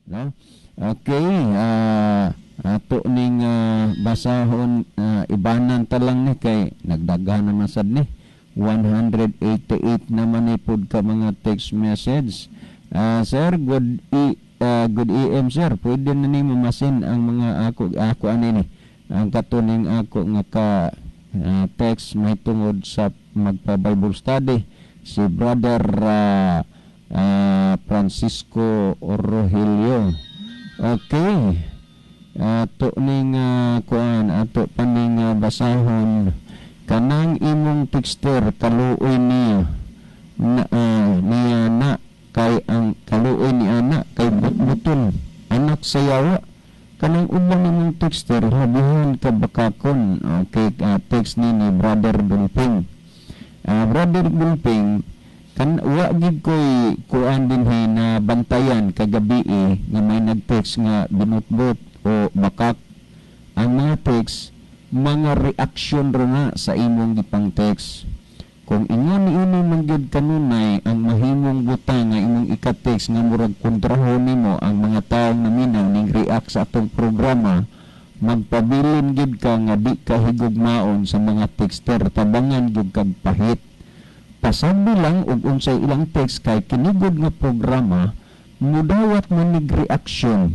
No? Okay, ato ning basahon, ibanan ta lang ni kay nagdaghan naman sad ni, 188 naman ni pud ka mga text message. Sir, good AM, sir. Pwede na nimo ma-seen ang mga ako ako ani ni. Ang katuning ako nga ka text mahitungod sa magpa Bible study, si Brother Francisco Rogelio. Okay. Ato ning kuan, ato pa ning basahon kanang imong texter, kaluoy niya na, niya na kay ang kaluoy ni ana kay butbuton, anak sa yawa. Kanang uban nimong texter, habihan ka bakakon. Okay, text ni Brother Dulping. Brother Dulping, kan wa gid koy kuan dinhi na bantayan kagabi eh, nga may nag-text nga binutbut o bakak. Ang mga text, mga reaction ra na sa imong gipang text. Kung ingon ni ini man gyud kanunay ang mahimong butang nga imong ika-text nga murag kontrahon nimo ang mga taong naminaw ning react sa atong programa, magpabilin gyud ka nga di ka higugmaon sa mga texter, tabangan gyud kag pahit. Pasabi lang og unsay ilang text kay kinigod nga programa, mudawat man nig reaksyon.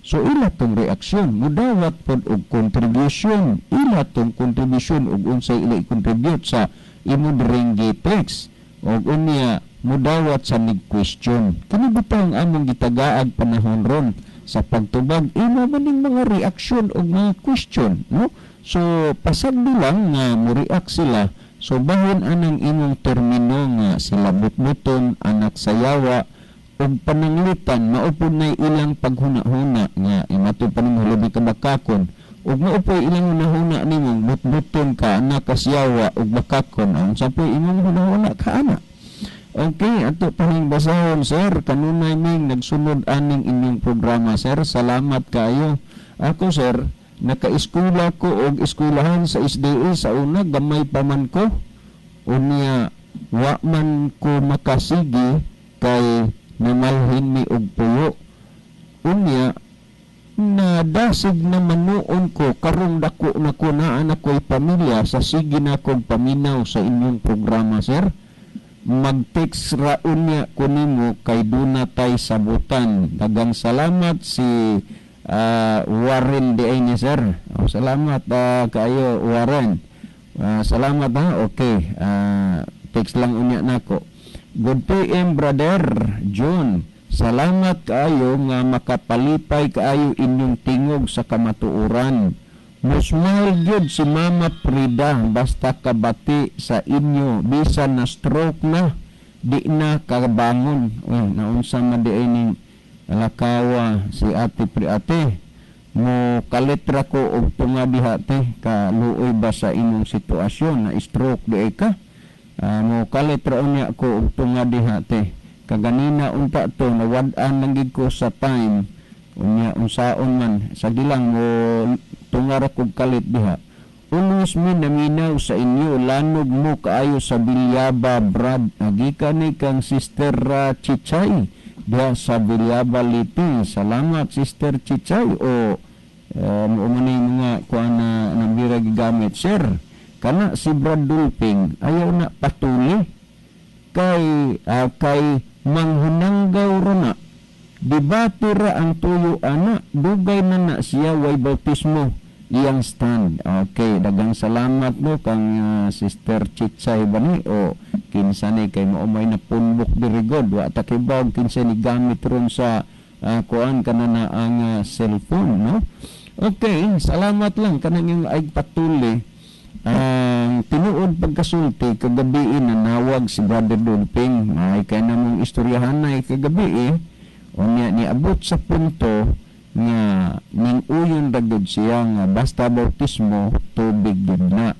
So ila tong reaksyon, mudawat pod og contribution, ila tong contribution og unsay ila i-contribute sa imo diring text, og unya mudawat sa nig question. Kini butang among gitagaag panahon ron sa pagtubag, imo man ning mga reaksyon og mga question, no? So pasagdi lang nga mo react sila. So bahin anang imong termino nga sila butbuton, anak sa yawa ug pananglitan mao pud nay ilang paghuna-huna nga imatud pa nimo hulubi ka bakakon, ug mao po'y ilang hunahuna nimong butbuton ka, anak kasyawa ug bakakon, ang sa po'y imong hunahuna ka ana. Okay, ato pa ning basahon, sir. Kanunay ming nagsunod aning inyong programa, sir. Salamat kaayo. Ako, sir, naka-eskwela ko og eskwelahan sa SDA sa una, gamay pa man ko. Unya wa man ko makasigi kay namalhin mi og puyo. Unya nadasig na manuon ko karong dako na ko, naa na ko'y pamilya, sa sige na kong paminaw sa inyong programa, sir. Mag-text ra unya ko nimo kay duna tay sabutan. Dagang salamat, si Warren di ay ni sir. Oh, salamat kaayo, Warren. Salamat ha. Okay. Text lang unya nako. Good PM, Brother John. Salamat kaayo nga makapalipay kaayo inyong tingog sa kamatuoran. Musmile gyud si Mama Prida basta kabati sa inyo, bisan na stroke na, di na kabangon. Uy, naunsa man di ay ning lakawa si Ate Pri. Ate, mo kalitra ko og tunga diha te, kaluoy ba sa imong sitwasyon na stroke di ay ka. Mo kalitra unya ko og tunga diha te. Kaganina unta to nawad-an lang gid ko sa time. Unya unsaon man sa gilang mo tunga ra kog kalit diha. Always mi naminaw sa inyo, lanog mo kaayo sa Villaba, Brad. Gikan ni kang Sister Chichay diha sa Villaba, Leyte. Salamat, Sister Chichay, o um, ni mga kuan na nambira gigamit, sir. Kana si Brad Dulping ayaw na patuli kay manghunanggaw ra na, debate ra ang tuyo ana, dugay na na siya way bautismo iyang stand. Okay, dagang salamat no kang Sister Chitsay ba ni o kinsa ni, kay mao may napunbok diri god, wa ta kibaw kinsa ni gamit ron sa kuan kana na ang cellphone, no? Okay, salamat lang kanang yung ay patuli. Ang tinuod pagkasulti kagabi nanawag si Brother Dolping ay kay namong istoryahan na kagabi eh. Unya niabot sa punto nga ning uyon ra gyud siya nga basta bautismo tubig gyud na.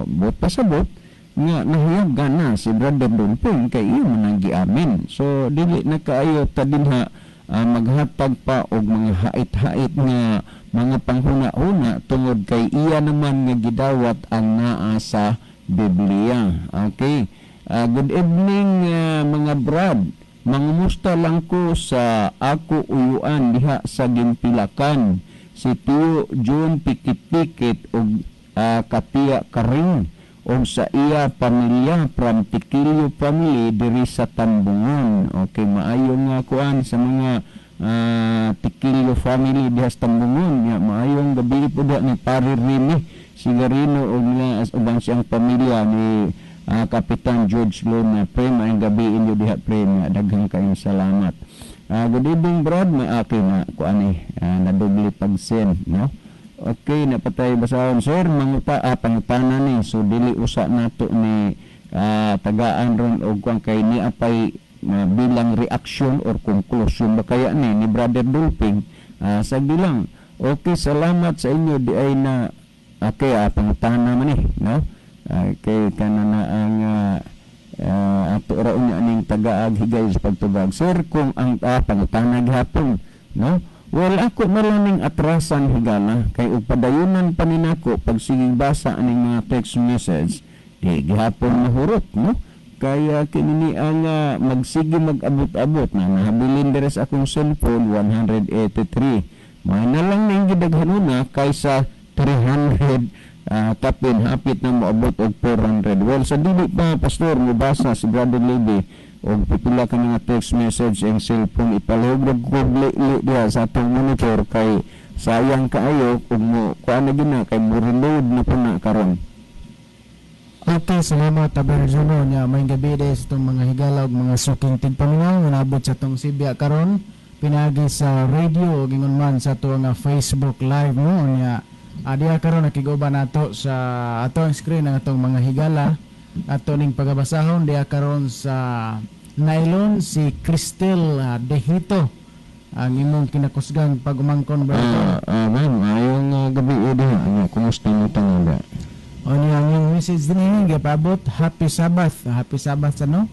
Buot pasabot nga nahiyag na si Brother Dolping kay iyo man ang giamin. So dili na kaayo ta dinha maghatag pa og mga hait-hait nga mga panghuna-huna tungod kay iya naman nga gidawat ang naa sa Biblia. Okay. Good evening, mga brad. Mangumusta lang ko sa ako uyuan diha sa Gimpilakan, si Tiyo John Pikit-Pikit og Katia Karing og sa iya pamilya from Tikilio family diri sa Tambungon. Okay, maayong nga kuan sa mga Tikilio family diha sa Tambungon. Ya, maayong gabi po diha ni Pare Remy Sigarino og nga uban siyang pamilya ni Kapitan George Luna. Pre, maayong gabi inyo diha, pre. Nga daghang kayong salamat. Good evening, Brad, maaki na kuan eh, nadubli pag-send, no? Okay, napatay basahon, sir, manguta pangutana ni, so dili usa nato ni tagaan ron og kuan kay ni apay bilang reaction or conclusion ba kaya ni Brother Dulping sa bilang. Okay, salamat sa inyo di ay na. Okay, pangutana man eh, no? Okay, kana na ang ato ra unya ning tagaag higay sa pagtubag, sir, kung ang pangutana gihapon, no? Well, ako na atrasan, higala, kay ug padayunan pa ni nako pagsiging basa aning mga text message, di gihapon mahurot, no? Kaya kinini ang magsige mag-abot-abot na nahabilin diri sa akong cellphone 183. May na lang ning gidaghanuna kaysa 300, kapin hapit na moabot og 400. Well, sa dili pa, Pastor, mobasa si Brother Levy og pipila ka mga text message ang cellphone, ipalihog ko li diha sa atong monitor kay sayang kaayo ug mo kuan na gina kay mo reload na po na karon. Okay, salamat, Brother Juno. Nya may gabi sa itong mga higala ug mga suking tigpaminaw nga nabot sa atong sibya karon pinaagi sa radio ug ingon man sa ato nga Facebook Live, no? Nya diha karon nakiguban nato sa ato ang screen ang atong mga higala ato ning pagabasahon diha karon sa nylon, si Cristel Dehito, ang imong kinakusgang pag-umangkon, brother. Ma'am, ayong gabi diha. Ano, kumusta mo tanan ba? O niya ang iyong message din eh, gipabot, Happy Sabbath. Happy Sabbath, ano?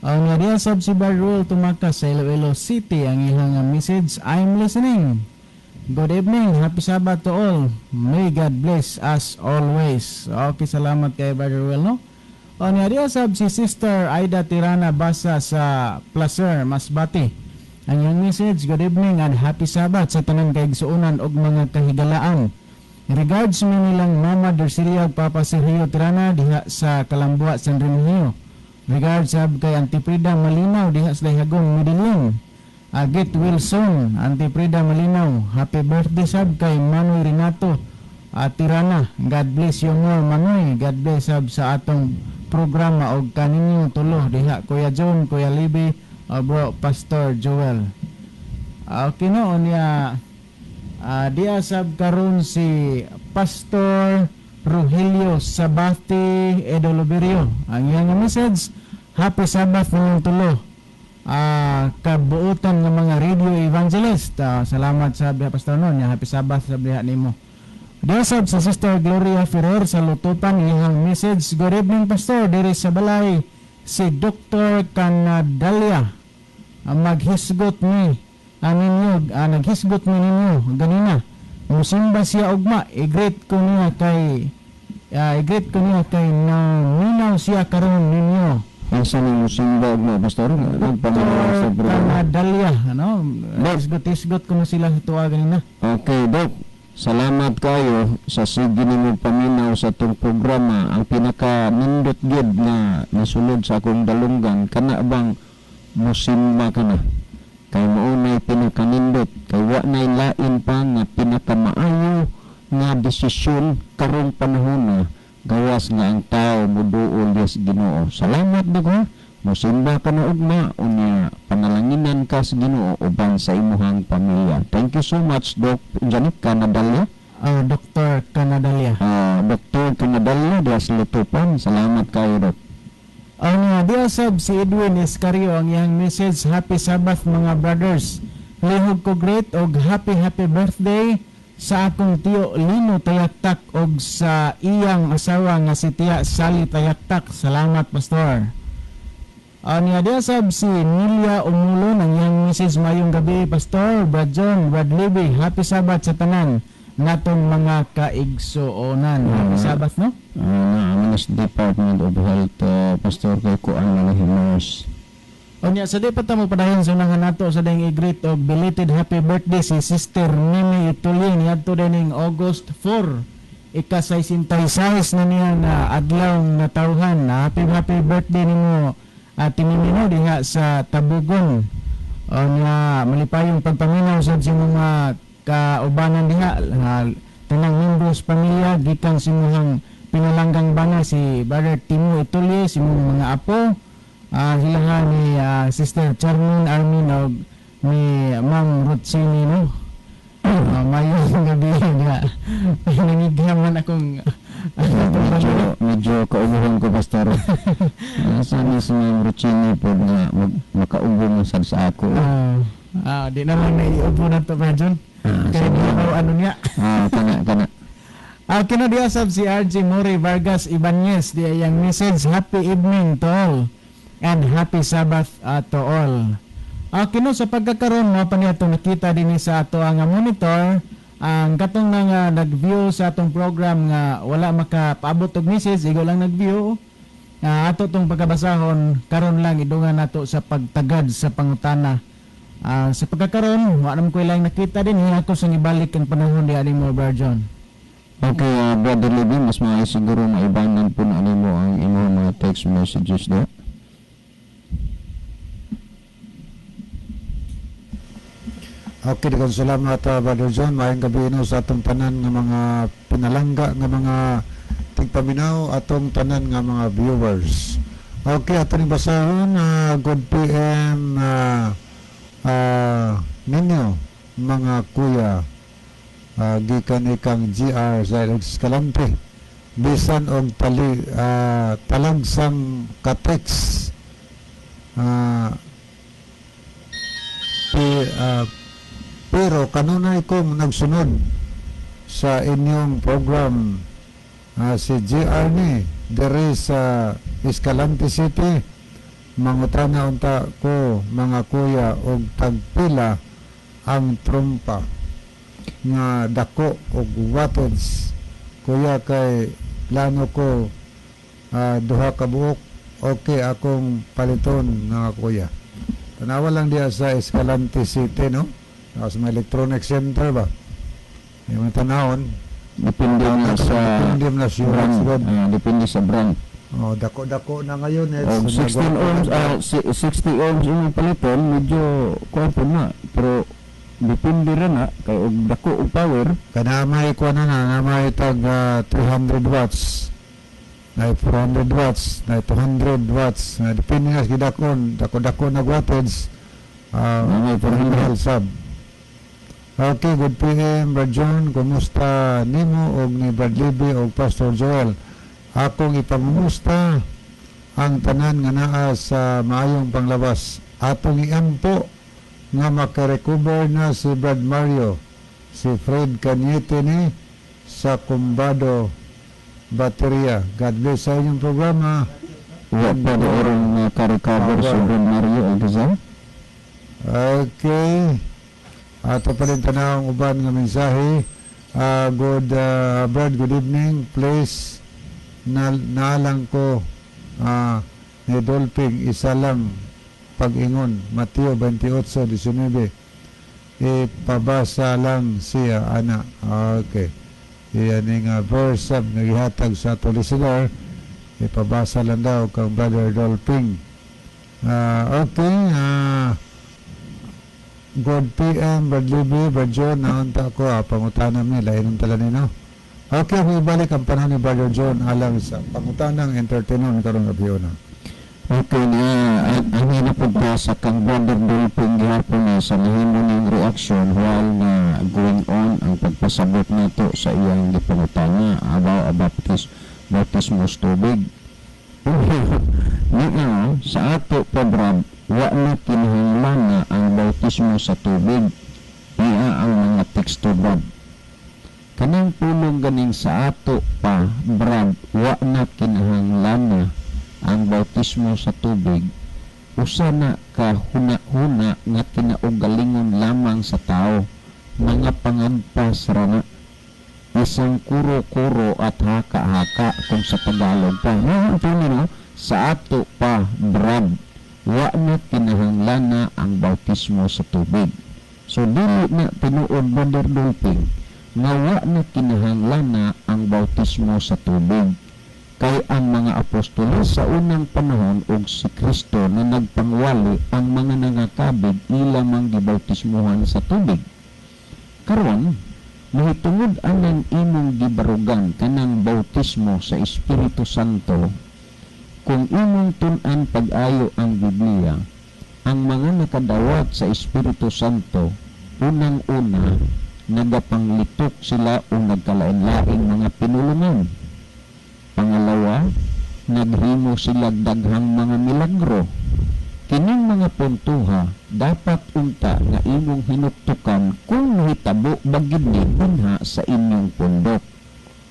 Ang nga diya sab si Barrol Tumakas sa Iloilo City, ang iyang message, "I'm listening. Good evening, happy Sabbath to all. May God bless us always." Okay, salamat kay Brother Ruel, no? O niya diya sab si Sister Aida Tirana Basa sa Placer, Masbate. Ang iyang message, "Good evening and happy Sabbath sa tanan kaigsuonan og mga kahigalaan. Regards mi nilang Mama Dorcilia ug Papa Sergio Tirana diha sa Kalambua, San Remigio. Regards sab kay Auntie Prida Malinaw diha sa Layhagon, Medellin. Agit Wilson, Auntie Prida Malinaw. Happy birthday sab kay Manoy Renato Tirana. God bless you more, Manoy. God bless sab sa atong programa og kaninyo tulo diha, Kuya John, Kuya Libby, bro Pastor Joel." Okay, no, unya diya sab karon si Pastor Rogelio Sabati Edoloberio. Ang iyang message, "Happy Sabbath ninyong tulo. Kabuutan ng mga radio evangelist." Salamat sa diha, Pastor, no. Nya happy Sabbath sa diha nimo. Diya sab sa Sister Gloria Ferrer sa Lutupan, iyang message, "Good evening, Pastor, diri sa balay si Dr. Canadalia. Ang maghisgot ni ang ninyo, naghisgot ni ninyo ganina. Musimba siya ugma, i-greet ko niya kay naminaw siya karon ninyo." Asa ni musimba og Pastor? Nagpaminaw sa Dr. programa. Canadalia, ano? Hisgot-hisgot ko na sila sa tuwa ganina. Okay, Dok. Salamat kayo sa sige nimo paminaw sa atong programa. Ang pinaka nindot gyud nga nasulod sa akong dalunggan kana bang musimba ka na. Kay mao nay pinakanindot, kay wa nay lain pa nga pinakamaayo nga desisyon karong panahon na gawas nga ang tao muduol sa Ginoo. Salamat, Dok, ha. Musimba ka na ugma, unya panalanginan ka sa Ginoo uban sa imuhang pamilya. Thank you so much, Doc Janik Canadalia. Dr. Canadalia. Dr. Canadalia diha sa Lutupan. Salamat kayo, Doc. Ang diya sab si Edwin Escario, ang iyang message, "Happy Sabbath, mga brothers. Lihog ko great og happy happy birthday sa akong tiyo Lino Tayaktak og sa iyang asawa nga si Tiya Sally Tayaktak. Salamat, Pastor." Ang diya sab si Nilia Umulo, ang iyang message, "Mayong gabi, Pastor, Brad John, Brad Libby, happy Sabbath sa tanan natong mga kaigsuonan." Happy Sabbath, no? Na sa Department of Health, Pastor, kay kuan na ni nurse. Unya, sa di pa ta mo padayon sa unahan nato sa ding i-greet og belated happy birthday si Sister Mimi Ituloy niadto dining August 4, ika-66 na niya na adlaw nga tawhan. Happy happy birthday nimo, Ate Mimi, no, diha sa Tabugon. Unya, malipayong pagpaminaw sa mga kaubanan diha, tanang membros pamilya gikan sa imong pinalanggang bana si Brother Timo Ituloy, sa imong mga apo, sila nga ni Sister Charmin Armin og ni Ma'am Rutsini, no. Mayong gabi nga. Nangigyaman akong Medyo kaubuhan ko, Pastor. Sana si Ma'am Ruchini po nga makaubo mo sad sa ako. Di na lang naiubo na to pa John. Kaya di ako ano niya. Kana kana. Kino diya sab si RJ Mori Vargas Ibanez di iyang message, "Happy evening to all and happy Sabbath to all." Kino sa pagkakaroon mo pa niya itong nakita din sa ato ang monitor ang katong nga nag-view sa atong program nga wala makapaabot og message, igo lang nag-view. Ato tong pagkabasahon karon lang idungan nato sa pagtagad sa pangutana. Sa pagkakaroon, wa naman ko ilang nakita din, ako sang ibalik ang panahon di ani mo, Brother John. Okay, Brother Libby, mas maayo siguro maibanan po na nimo ang imong mga text messages do. Okay, daghang salamat, Brother John. Maayong gabi no sa atong tanan nga mga pinalangga nga mga tigpaminaw, atong tanan nga mga viewers. Okay, ato ning basahon, good PM ninyo mga kuya, gikan ikang GR sa Escalante. Bisan og tali talagsang ka-text pero kanunay kong nagsunod sa inyong program, si GR ni diri sa Escalante City. Mangutana unta ko, mga kuya, og tagpila ang trumpa nga dako og wattage, kuya, kay plano ko duha ka buok. Okay akong paliton, mga kuya. Tanawa lang diya sa Escalante City, no, sa may electronic center ba yung mga tanawon. Depende na sa Depende na siya brand. Depende sa brand. Oh, dako-dako na ngayon eh. Og 16 ohms, 60 ohms imong paliton, medyo kuan po na. Pero depende ra na kay og dako og power. Kana may kuan na na may tag 300 watts. Na 400 watts, na 200 watts. Na depende na sa gidakon, dako-dako na wattage. Na may 400. Mahal sab. Okay, good PM, Brad John. Kumusta nimo og ni Brad Libby og Pastor Joel? Akong ipangumusta ang tanan nga naa sa maayong panglawas. Atong iampo nga makarecover na si Brad Mario, si Fred Cañete ni sa Kumbado Bateria. God bless sa inyong programa. Wa pa do oron maka-recover si Brad Mario ang kasal. Okay. Ato pa rin tanawang uban nga mensahe. Good Brad, good evening. Please, na naalang ko ni Dolping isa lang pag-ingon. Mateo 28:19. Ipabasa lang siya, ana. Okay. Iyan nga verse sab nga gihatag sa ato listener. Ipabasa lang daw kang Brother Dolping. Okay. Good PM, Brad Libby, Brad John, naunta ko, pangutana mi, lain tala nino. Okay, ako ibalik ang panahon ni Brother John alang sa pangutanang entertainment karong gabi na. Okay na, ang hinapod pa sa kang Brother Dolping gihapon na sa nahimo ning reaction while na going on ang pagpasabot nato sa iyang gipangutana about a baptismo sa tubig. Niya, sa ato pa, Brad, wa na kinahanglan na ang bautismo sa tubig. Niya ang mga teksto, Brad. Kanang pulong ganing sa ato pa, Brad, wa na kinahanglan na ang bautismo sa tubig. Usa na ka huna-huna nga kinaugalingon lamang sa tao, mga pangadpas ra na. Isang kuro-kuro at haka-haka kung sa Tagalog pa. No, ito no? Sa ato pa, Brad, Wa na kinahanglana ang bautismo sa tubig. So dili na tinuod, Brother Dolping, nga wa na kinahanglana ang bautismo sa tubig. Kay ang mga apostoles sa unang panahon ug si Kristo na nagpangwali, ang mga nangakabig ila mang gibautismuhan sa tubig. Karon, mahitungod anang imong gibarugan kanang bautismo sa Espiritu Santo, kung imong tun-an pag-ayo ang Biblia, ang mga nakadawat sa Espiritu Santo, unang-una, nagapanglitok sila o nagkalain-laing mga pinulungan. Pangalawa, naghimo sila daghang mga milagro. Kining mga puntuha, dapat unta nga imong hinuktukan kung mahitabo ba gid ni dinha sa inyong pundok.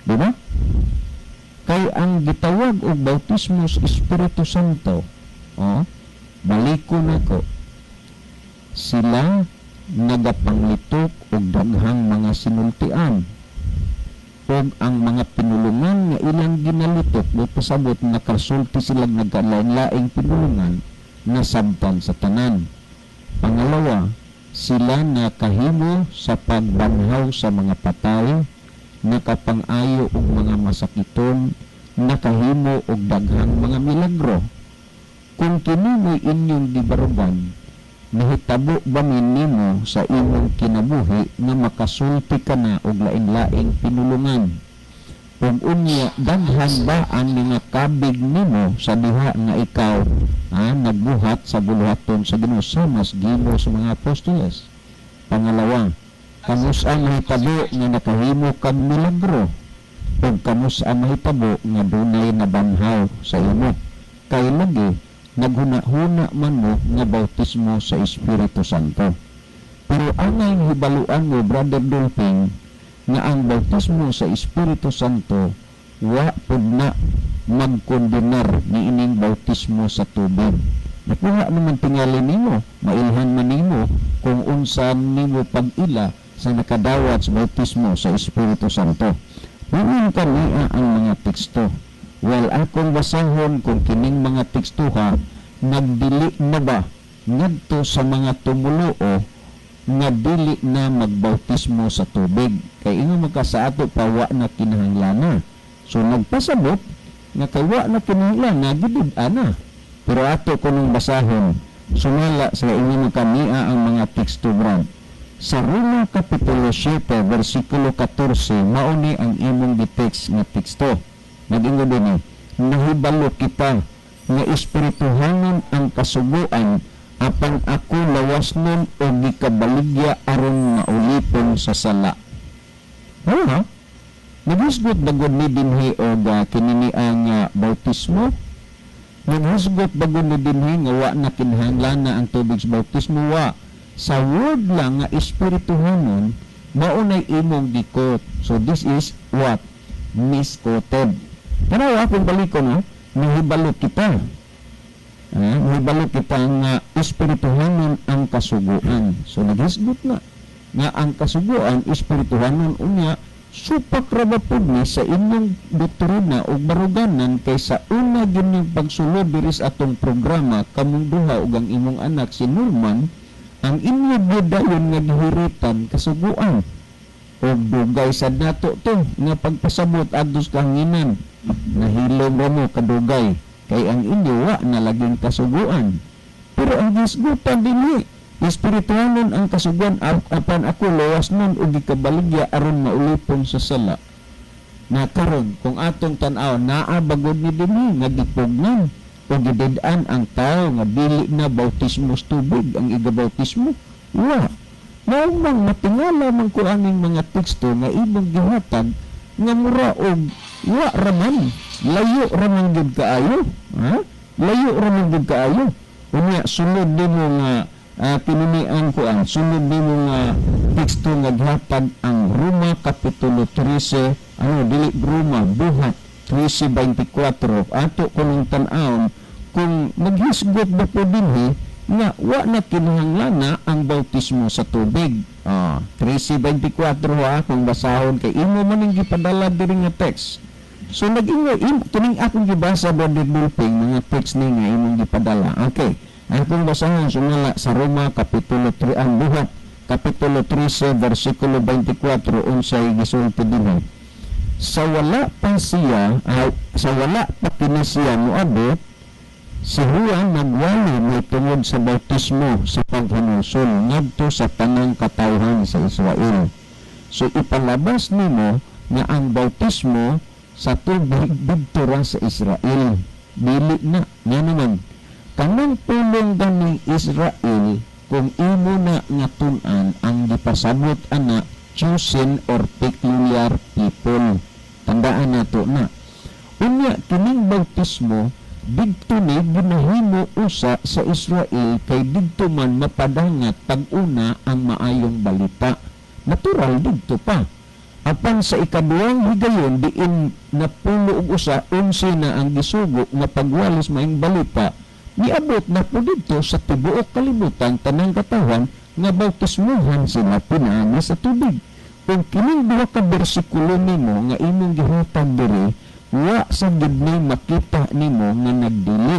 Di ba? Kay ang gitawag og bautismo sa Espiritu Santo, oh, baliko nako. Sila nagapanglitok og daghang mga sinultian ug ang mga pinulungan nga ilang ginalitok mo pasabot nakasulti sila nagkalain-laing pinulungan nasabtan sa tanan. Pangalawa, sila nakahimo sa pagbanhaw sa mga patay, nakapang-ayo og mga masakiton, nakahimo og daghang mga milagro. Kung kini mo'y inyong gibarugan, nahitabo ba nimo sa imong kinabuhi nga makasulti ka na og lain-laing pinulungan? Ug unya, daghan ba ang mga kabig nimo sa diha nga ikaw nagbuhat sa buluhaton sa Ginoo sama sa gimo sa mga apostoles? Pangalawa, kanus-a mahitabo nga nakahimo kag milagro? Ug kanus-a mahitabo nga dunay nabanhaw sa imo? Kay lagi naghuna-huna man mo nga bautismo sa Espiritu Santo. Pero angay hibaluan mo, Brother Dolping, nga ang bautismo sa Espiritu Santo wa pud na magkondenar niining bautismo sa tubig. Nakuha naman tingali nimo, mailhan man nimo kung unsa nimo pag-ila sa nakadawat sa bautismo sa Espiritu Santo. Huwag kaniya ang mga teksto. Well, akong basahon kung kining mga tekstuha nagdili na ba ngadto sa mga tumuluo nga dili na magbautismo sa tubig. Kay ingon man ka sa ato pa wa na kinahanglana. So nagpasabot nga kay wa na kinahanglana gidud ana. Pero ato kunong basahon sumala sa ingon kania ang mga teksto, Brad. Sa Roma Kapitulo 7 versikulo 14, mao ni ang imong gitext nga teksto. Nag-ingon dinhi, "Nahibalo kita nga espirituhanon ang kasuguan, apan ako lawasnon o gikabaligya aron maulipon sa sala." Ha? Naghusgot ba gud ni dinhi og kinini ang bautismo? Naghusgot ba gud ni dinhi nga wa na kinahanglan ang tubig sa bautismo? Wa. Sa word lang nga espirituhanon, mao nay imong gi-quote. So this is what? Misquoted. Pero akong baliko, no, nahibalo kita. Nahibalo kita nga espirituhanon ang kasuguan. So naghisgot na nga ang kasuguan espirituhanon, unya supak ra ba pud ni sa inyong doktrina o baruganan, kay sa una ginyong pagsulod diri sa atong programa, kamong duha ug ang imong anak si Norman, ang inyo gyud dayon nga gihiritan kasuguan. Og dugay sad nato to nga pagpasabot adto sa kahanginan. Nahilom ra mo kadugay kay ang inyo wa na laging kasuguan. Pero ang hisgutan dinhi, espirituhanon ang kasuguan, apan ako lawas nun og gikabaligya aron maulipon sa sala. Na karon kung atong tan-aw, naa ba gud ni dinhi nga gipugnan o gidid-an ang tao nga dili na bautismo sa tubig ang igabautismo? Wa. Mao mang matingala man ko aning mga teksto nga imong gihatag nga mura og wa raman, layo raman gyud kaayo, ha? Layo raman gyud kaayo. Unya sulod nimo nga pinuni ang kuan, sulod nimo nga teksto nga gihatag ang Roma Kapitulo 13, ano, dili Roma, Buhat 13:24. Ato kunong tan-awon kung maghisgot ba po dinhi nga wa na kinahanglan ang bautismo sa tubig. 13:24 ha, kung basahon kay imo man ning gipadala diri nga text. So nag-ingon kining akong gibasa, Brother Dulping, mga text ni nga imong gipadala. Okay. Akong basahon sumala sa Roma Kapitulo 3, ang Buhat Kapitulo 13 versikulo 24, unsay gisulti dinhi. Sa wala pa siya ay, sa wala pa kini siya moabot, si Juan nagwali may tungod sa bautismo sa paghinulsol ngadto sa tanang katawhan sa Israel. So ipalabas nimo nga ang bautismo sa tubig didto ra sa Israel. Dili na nga naman kanang pulong ganing Israel, kung imo na nga tun-an ang gipasabot ana, chosen or peculiar people. Tandaan nato na. Unya kining bautismo didto ni ginahimo usa sa Israel kay didto man mapadangat pag-una ang maayong balita. Natural, didto pa. Apan sa ikaduhang higayon, diin 91 na ang gisugo nga pagwalis maayong balita, niabot na po didto sa tibuok kalibutan, tanang katawhan nga bautismuhan sila pinaagi sa tubig. Kung kining duha ka bersikulo nimo nga imong gihatag diri, wa sa gid ni makita nimo nga nagdili,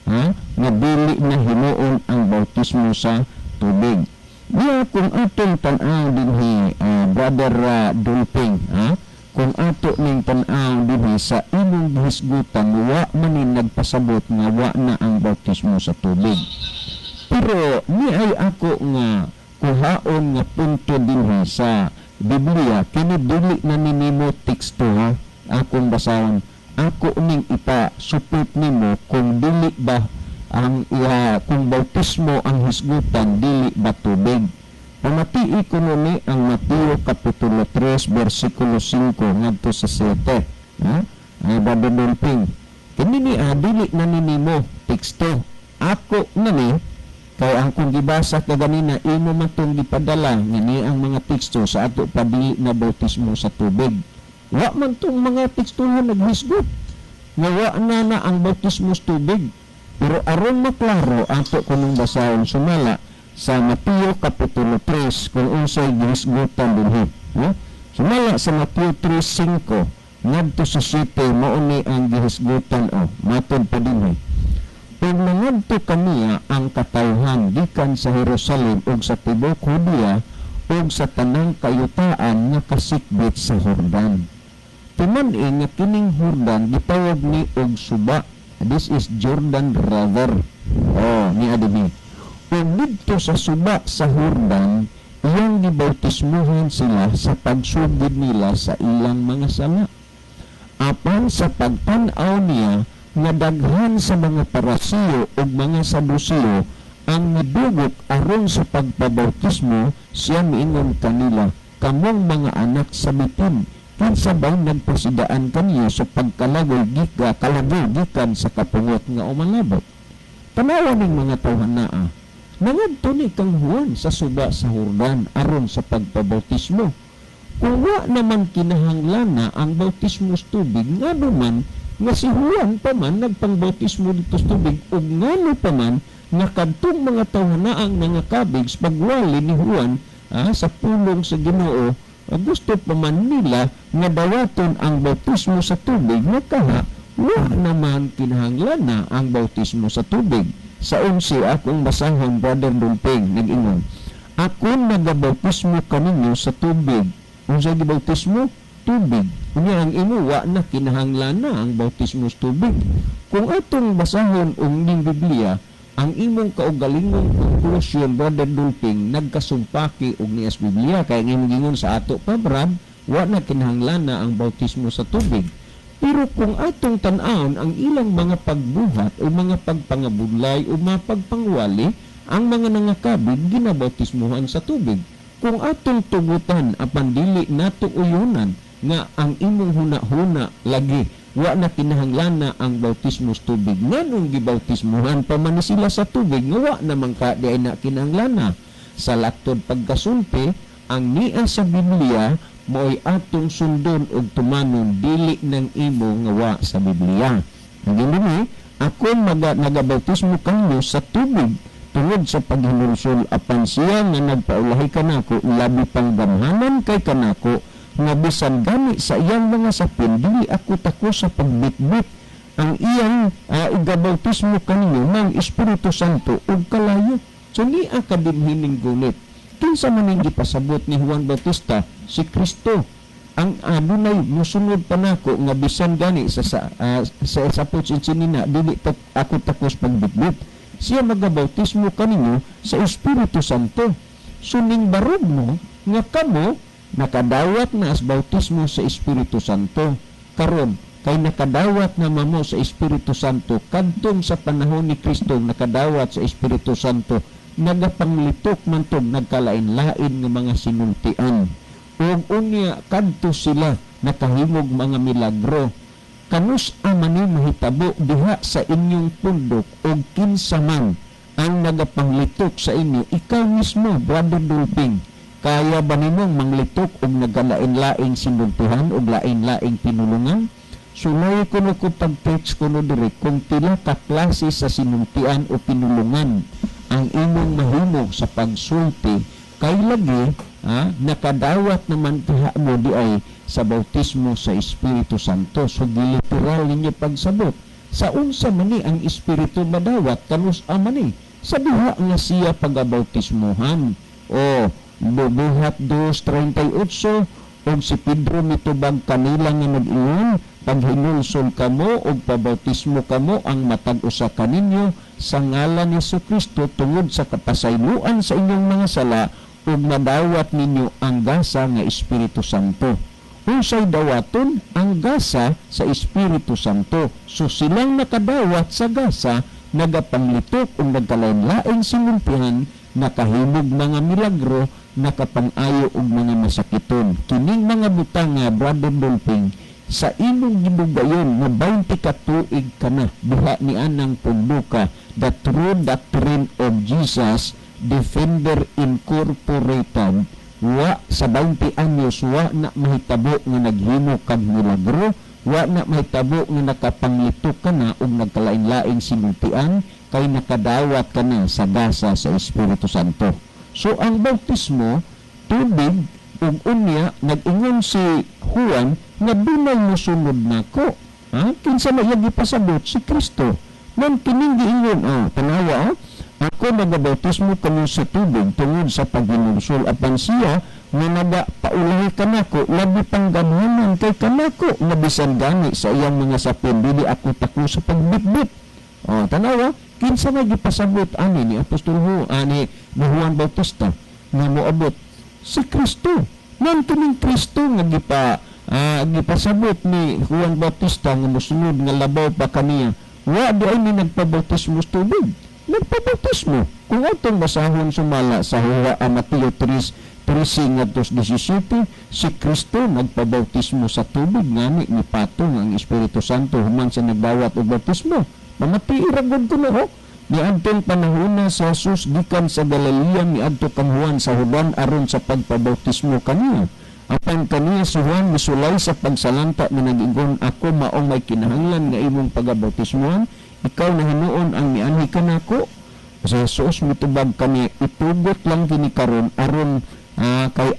ha, nga dili na himuon ang bautismo sa tubig. Diya kung atong tan-aw dinhi, Brother Dulping, ha, kung ato ning tan-aw dinhi sa imong gihisgutan, wa man ni nagpasabot nga wa na ang bautismo sa tubig. Pero ni ay ako nga kuhaon nga punto dinhi sa Biblia, kini dili na ni nimo teksto, ha, akong basahon. Ako ning ipa-supit nimo kung dili ba ang iya, kung bautismo ang hisgutan, dili ba tubig. Pamatii ko ni ang Mateo Kapitulo 3 versikulo 5 ngadto sa 7. Ha? Ay, Brother Dolping. Kini ni dili na ni nimo teksto. Ako na ni kay ang kung gibasa ka ganina, imo man tong gipadala nga ni ang mga teksto sa ato pa dili na bautismo sa tubig. Wa man tong mga tekstuhan naghisgot nga wa na na ang bautismo sa tubig. Pero aron maklaro, ato kunong basahon sumala sa Mateo Kapitulo 3 kung unsay gihisgutan dinhi. No? Sumala sa Mateo 3:5 ngadto sa 7, mao ni ang gihisgutan o matod pa dinhi. Ug nangadto kaniya ang katawhan gikan sa Jerusalem ug sa tibuok Judea ug sa tanang kayutaan nga kasikbit sa Jordan. Timan-i nga kining Jordan gitawag ni og suba. This is Jordan River. Oh, ni adini. Ug didto sa suba sa Jordan, iyang gibautismuhan sila sa pagsugid nila sa ilang mga sala. Apan sa pagtan-aw niya nga daghan sa mga Parasiyo ug mga Sadusiyo ang nidugok aron sa pagpabautismo, siya miingon kanila, "Kamong mga anak sa bitin, kinsa bang nagpasidaan kaniyo sa pagkalagoy gika kalagoy gikan sa kapungot nga umalabot?" Tanawa ning mga tawhan naa. Nangadto ni kang Juan sa suba sa Jordan aron sa pagpabautismo. Kung wa naman kinahanglan na ang bautismo sa tubig, ngano man nga si Juan pa man nagpangbautismo dito sa tubig, ug ngano pa man nga kadtong mga tawhanaang nangakabig sa pagwali ni Juan sa pulong sa Ginoo, gusto pa man nila nga dawaton ang bautismo sa tubig nga kaha wa naman kinahanglan na ang bautismo sa tubig? Sa 11 akong basahon, Brother Dulping, nag-ingon, "Ako nagabautismo kaninyo sa tubig." Unsa gibautismo? Tubig. Unya ang imo, wa na kinahanglan na ang bautismo sa tubig. Kung atong basahon og ning Biblia, ang imong kaugalingong konklusyon, Brother Dulping, nagkasumpaki og nias Biblia kay ang imong gingon sa ato pa, Brad, wa na kinahanglan na ang bautismo sa tubig. Pero kung atong tan-awon ang ilang mga pagbuhat o mga pagpangabudlay o mga pagpangwali, ang mga nangakabig ginabautismuhan sa tubig. Kung atong tugutan apan dili nato uyunan nga ang imong huna-huna lagi wa na kinahanglan na ang bautismo sa tubig, nganong gibautismuhan pa man ni sila sa tubig nga wa naman ka di ay na kinahanglan na? Sa laktod pagkasulti, ang nia sa Biblia mo'y atong sundon og tumanon, dili ng imo nga wa sa Biblia. Naging dinhi, "Ako nagabautismo kanyo sa tubig tungod sa paghinulsol, apan siya nga nagpaulahi kanako labi pang gamhanan kay kanako nga bisan gani sa iyang mga sapin dili ako tako sa pagbitbit. Ang iyang igabautismo kaninyo ng Espiritu Santo ug kalayo. So niya ka dinhining gunit. Kinsa man ning gipasabot ni Juan Bautista? Si Kristo. Ang adunay musunod pa nako nga bisan gani sa sapot sinina dili ta, ako takos pagbitbit. Siya magabautismo kaninyo sa Espiritu Santo. So ning barog mo nga kamo nakadawat na as bautismo sa Espiritu Santo. Karon kay nakadawat na mamo sa Espiritu Santo kadtong sa panahon ni Kristo nakadawat sa Espiritu Santo, nagapanglitok man tog nagkalain-lain nga mga sinultian. Ug unya kadto sila nakahimog mga milagro. Kanus man ni mahitabo diha sa inyong pundok og kinsa man ang nagapanglitok sa inyo? Ikaw mismo, Brother Dolping, kaya ba nimong manglitok og nagkalain-laing sinultihan og lain-laing pinulungan? Sulay kuno ko pag-text kuno diri kung pila ka klase sa sinultian o pinulungan ang imong mahimo sa pagsulti, kay lagi nakadawat naman diha mo di ay sa bautismo sa Espiritu Santo. So giliteral ninyo pagsabot sa unsa man ni ang Espiritu madawat, kanus man ni sa diha nga siya pagabautismohan. O Buhat 2:38, ug si Pedro mitubag kanila nga nag-ingon, "Paghinulsol kamo ug pabautismo kamo ang matag usa kaninyo sa ngalan ni Kristo tungod sa kapasayloan sa inyong mga sala ug madawat ninyo ang gasa nga Espiritu Santo." Unsay dawaton? Ang gasa sa Espiritu Santo. So silang nakadawat sa gasa, nagapanglitok ug nagkalain-laing sinultihan, nakahimog mga milagro, nakapang-ayo og mga masakiton. Kining mga butang nga, Brother Dolping, sa imong gidugayon nga 20 ka tuig ka na duha ni anang punduka, the True Doctrine of Jesus Defender Incorporated, wa sa 20 anyos wa na mahitabo nga naghimo kag milagro, wa na mahitabo nga nakapanglitok ka na og nagkalain-laing sinultian, kay nakadawat ka na sa gasa sa Espiritu Santo. So ang bautismo, tubig, ug unya nag-ingon si Juan nga dunay mosunod nako. Ha? Kinsa man iyang gipasabot? Si Kristo. Man kining giingon, oh, tanawa, oh, "Ako nagabautismo kamo sa tubig tungod sa paghinulsol, apan siya nga nagapaulahi kanako labi pang gamhanan kay kanako nga bisan gani sa iyang mga sapin dili ako tako sa pagbitbit." Oh, tanawa, kinsa may gipasabot ani ni Apostol Ju, ani ni Juan Bautista nga moabot? Si Kristo. Man kining Kristo nga gipasabot ni Juan Bautista nga mosunod nga labaw pa kaniya, wa di ay ni nagpabautismo sa tubig. Nagpabautismo. Kung atong basahon sumala sa Huwa Mateo 3 13 ngadto 17, si Kristo nagpabautismo sa tubig, ngani mipatong ang Espiritu Santo human siya nagdawat og bautismo. Pamatii ra gud kuno, oh. Niadtong panahona si Jesus gikan sa Galilea miadto kang Juan sa Judan aron sa pagpabautismo kaniya. Apan kaniya si Juan misulay sa pagsalanta nga nag-ingon, "Ako maong may kinahanglan nga imong pagabautismohan, ikaw na hinuon ang mianhi kanako?" Si Jesus mitubag kani, "Itugot lang kini karon aron kay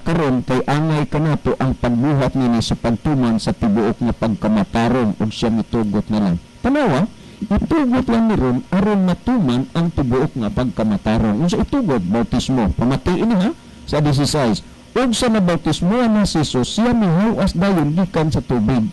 karon kay angay kanato ang pagbuhat nini sa pagtuman sa tibuok nga pagkamatarong," ug siya mitugot na lang. Tanawa, itugot lang ni ron aron matuman ang tibuok nga pagkamatarong. Unsa itugot? Bautismo. Pamatiin ha sa 16. Ug sa nabautismo na si Jesus, siya mihawas dayon gikan sa tubig.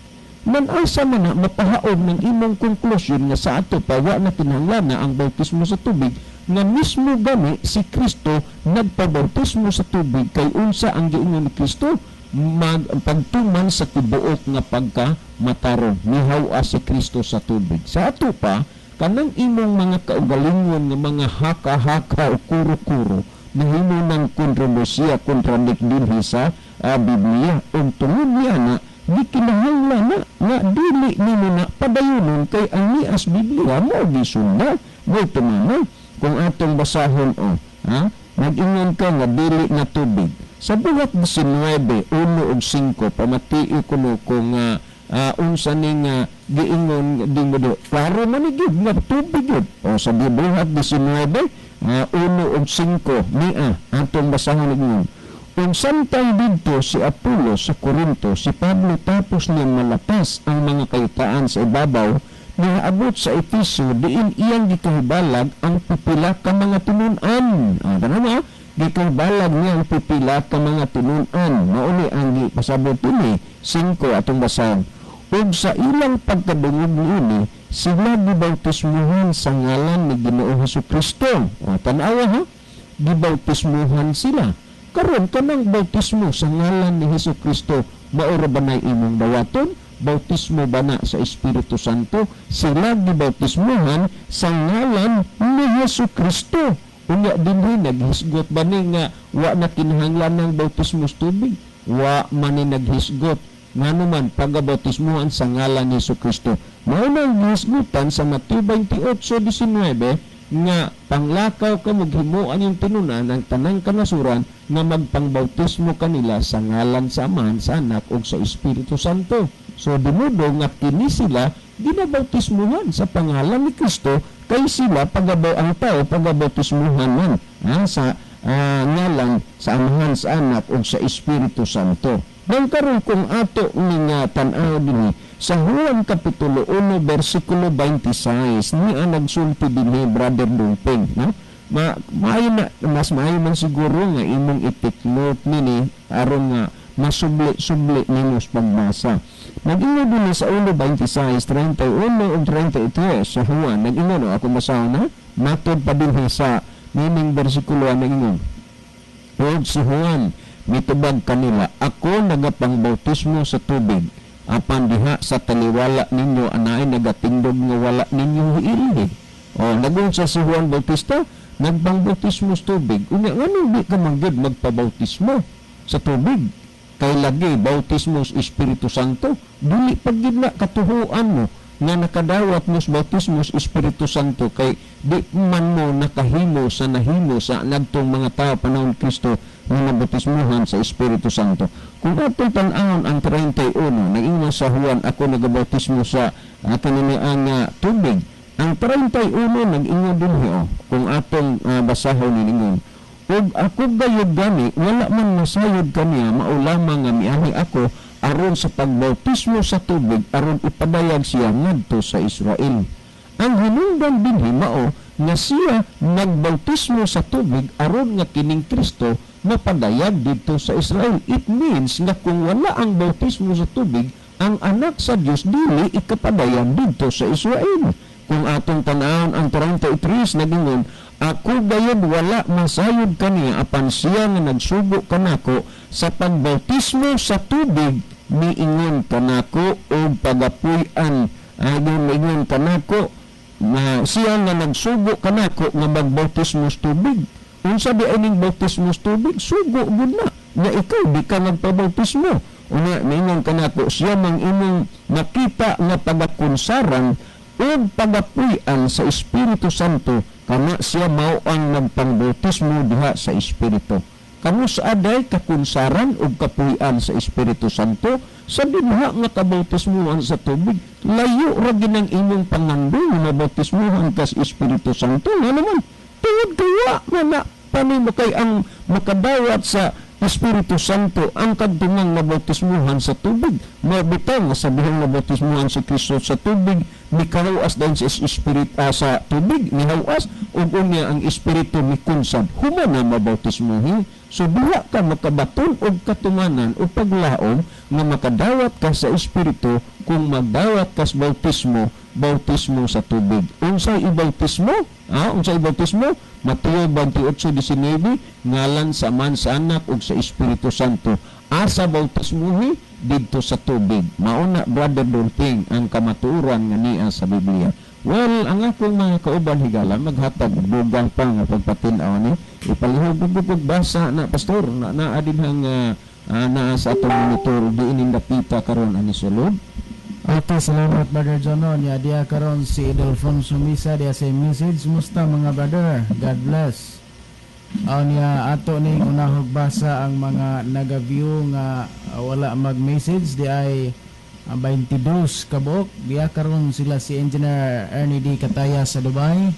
Man asa man na mapahaog ng imong konklusyon nga sa ato pa wa na kinahanglan na ang bautismo sa tubig, nga mismo gani si Kristo nagpabautismo sa tubig, kay unsa ang giingon ni Kristo? Mag pagtuman sa tibuok nga pagkamatarong. Mihawas si Kristo sa tubig. Sa ato pa, kanang imong mga kaugalingon nga mga haka-haka o kuro-kuro nahimo ng kontrobersiya, contradict dinhi sa Biblia. Ug tungod niya na gikinahanglan na nga dili nimo na padayunon, kay ang nias Biblia mo gisunda mo tumana. Kung atong basahon, oh, ha, nag-ingon ka nga dili na tubig sa Buhat 19, 1 ug 5. Pamatii kuno kung unsa ning giingon ding mo. Klaro man ni gyud nga tubig gyud. O sa Buhat 19, 1 ug 5 niya atong basahon, ingon Ug samtang didto si Apolos sa Corinto, si Pablo tapos niya malapas ang mga kayutaan sa ibabaw, niabot sa Efeso diin iyang gikahibalag ang pipila ka mga tinun-an. Ah, tanaw, gikahibalag niya ang pipila ka mga tinun-an. Mao ni ang gipasabot dinhi, 5 atong basahon. Ug sa ilang pagkadungog niini, sila gibautismuhan sa ngalan ni Ginoong Hesus Kristo. O, tanawa ha, gibautismuhan sila. Karon, kanang bautismo sa ngalan ni Hesus Kristo, mao ra ba nay imong dawaton? Bautismo ba na sa Espiritu Santo? Sila gibautismuhan sa ngalan ni Hesus Kristo. Unya dinhi naghisgot ba ni nga wa na kinahanglan ng bautismo sa tubig? Wa man ni naghisgot. Ngano man pagabautismuhan sa ngalan ni Hesus Kristo. Mao nang gihisgutan sa Mateo 28:19 nga panglakaw ka, maghimuan yung tinunan ng tanang kanasuran nga magpangbautismo kanila sa ngalan sa Amahan, sa Anak ug sa Espiritu Santo. So dinudo nga kini sila ginabautismuhan sa pangalan ni Kristo kay sila pagabaw ang tao pagabautismuhan man sa ngalan sa Amahan, sa Anak ug sa Espiritu Santo. Nang karon kung ato ni nga tan-aw dinhi sa Juan Kapitulo 1 bersikulo 26, ni ang nagsulti dinhi, Brother Dungping, no? Maayo na, mas maayo man siguro nga imong i-take note nini aron nga masubli-subli nimo sa pagbasa. Nag-ingon dinhi sa 1:26, 31 ug 33 sa Juan, nag-ingon, no, ako basahon na, matod pa dinhi sa nining bersikulo ang nag-ingon. Ug si Juan mitubag kanila, "Ako nagapangbautismo sa tubig, apan diha sa taliwala ninyo anaay nagatindog nga wala ninyo hiilhi." O, nagunsa si Juan Bautista, nagpangbautismo sa tubig. Unya, ngano di ka man gyud magpabautismo sa tubig? Kay lagi bautismo sa Espiritu Santo, dili pag gyud na katuhuan mo nga nakadawat mo sa bautismo sa Espiritu Santo kay di man mo nakahimo sa nahimo sa nagtong mga tao panahon Kristo nga nabautismuhan sa Espiritu Santo. Kung atong tan-awon ang 31, nag-ingon sa Juan, "Ako nagabautismo sa kanini ang tubig." Ang 31 nag-ingon dinhi, oh, kung atong basahon niningon. "Ug ako gayud gani wala man masayod kaniya, mao lamang nga mianhi ako aron sa pagbautismo sa tubig aron ipadayag siya ngadto sa Israel." Ang hinungdan dinhi mao nga siya nagbautismo sa tubig aron nga kining Kristo mapadayag didto sa Israel. It means nga kung wala ang bautismo sa tubig, ang anak sa Dios dili ikapadayag didto sa Israel. Kung atong tan-awon ang 33, nagingon, "Ako gayud wala masayod kaniya, apan siya nga nagsugo kanako sa pagbautismo sa tubig miingon kanako og pagapuy-an ayon miingon kanako na siya nga nagsugo kanako nga magbautismo sa tubig." Unsa di ay ning bautismo sa tubig? Sugo gud na nga ikaw di ka nagpabautismo. Unya miingon kanako, "Siya mang imong nakita nga pagakunsaran ug pagapuy-an sa Espiritu Santo kana siya mao ang nagpangbautismo diha sa Espiritu." Kamo sa aday kakunsaran ug kapuy-an sa Espiritu Santo sa dinha nga kabautismuhan sa tubig? Layo ra ginang imong pangando nga mabautismuhan ka sa Espiritu Santo. Nga naman tungod kay wa man na panimo kay ang makadawat sa Espiritu Santo ang kadtungang nabautismuhan sa tubig. Mabitaw nga sabihang nabautismuhan si Kristo sa tubig, mikahawas dayon sa Espiritu sa tubig, mihawas ug unya ang Espiritu mikunsad. Human na mabautismuhin. So duha ka makabaton og katumanan o paglaom nga makadawat ka sa Espiritu kung magdawat ka sa bautismo, bautismo sa tubig. Unsay ibautismo? Unsay ibautismo? Mateo 28:19, ngalan sa Amahan, sa Anak ug sa Espiritu Santo. Asa bautismohi? Didto sa tubig. Mauna, Brother Dolping, ang kamatuoran nga niya sa Biblia. Well, ang akong mga kauban higala maghatag dugang pa nga pagpatin-aw ni ipalihog og basa na, pastor, na naa din hang naa sa atong monitor diin dapita karon ani sulod. Okay, salamat, Brother Jono. Nya diya karon si Ildefonso Misa diya sa message. "Musta mga brother? God bless." Aw niya ato ning unahog basa ang mga naga-view nga wala mag-message di ay 22 kabuok. Diya karon sila si Engineer Ernie D. Kataya sa Dubai,